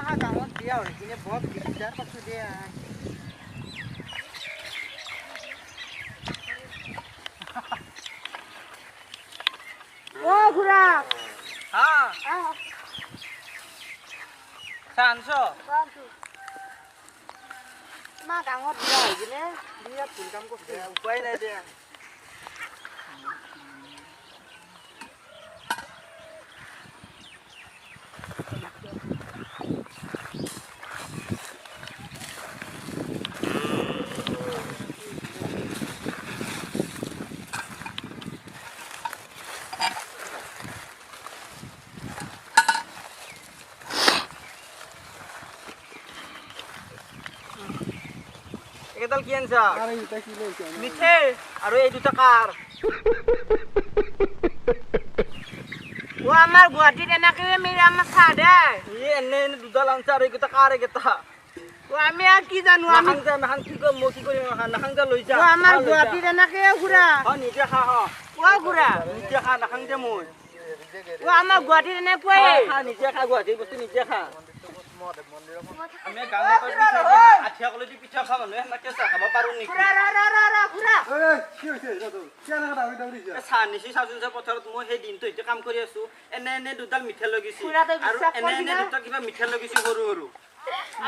আমাৰ গাঁৱত বিয়া হৈ কিনে বৰ দিগদাৰ পাইছোঁ দিয়া। অ খুৰা, চাহ আনছ? আমাৰ গাঁৱত বিয়া হৈ কিনে বিৰাট ভুল কাম কৰিছে, উপায় নাই দিয়া। এইকেইডাল কি আনছা? মিঠে। আৰু এই দুটা কাৰ? অ আমাৰ গুৱাহাটীত এনেকে আমাৰ চাহ দে। এনে এনে দুডাল আনছা আৰু এইকেইটা কাৰ? এইকেইটা অ আমি আৰু কি জানো? আমি নাখাং, কি কৰিম মই? কি কৰিম? নাখাং যা, লৈ যা। অ আমাৰ গুৱাহাটীত এনেকে খুৰা। অ নিজে খা। অ খুৰা নিজে খা, নাখাং দে মই। অ আমাৰ গুৱাহাটীত এনেকুৱাই। খা, নিজে খা, গুৱাহাটীৰ বস্তু নিজে খা। আমি গাঁৱত আঠিয়া কলেদি পিঠা খোৱা মানুহে সেনেকে চাহ খাব পাৰো নেকি? চাহ নিছি, চাচোন চাহ। পথাৰত মই সেই দিনটো এতিয়া কাম কৰি আছো, এনে এনে দুডাল মিঠা লৈ গৈছি আৰু এনে এনে দুটা কিবা মিঠা লৈ গৈছি সৰু সৰু।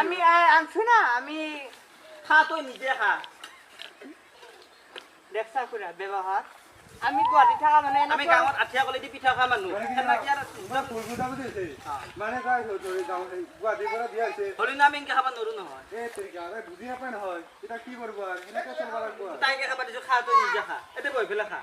আমি আনছো না আমি। খা, তই নিজে খা। দেখছা খুৰা ব্যৱহাৰ? আমি গুৱাহাটীত থকা মানে আমি গাঁৱত আঠিয়া কলেদি পিঠা খোৱা মানুহ সেনেকে আৰু মানে গুৱাহাটীৰ পৰা বিয়া হৈছে। হ'লেও আমি এনেকে খাব নোৱাৰো নহয়। এই বুজি নাপায় নহয়, এতিয়া কি কৰিব আৰু, সেনেকে চলিব লাগিব। তাইকে খাব দিছো, খা, তই নিজে খা। এতিয়া বহি পেলাই খা।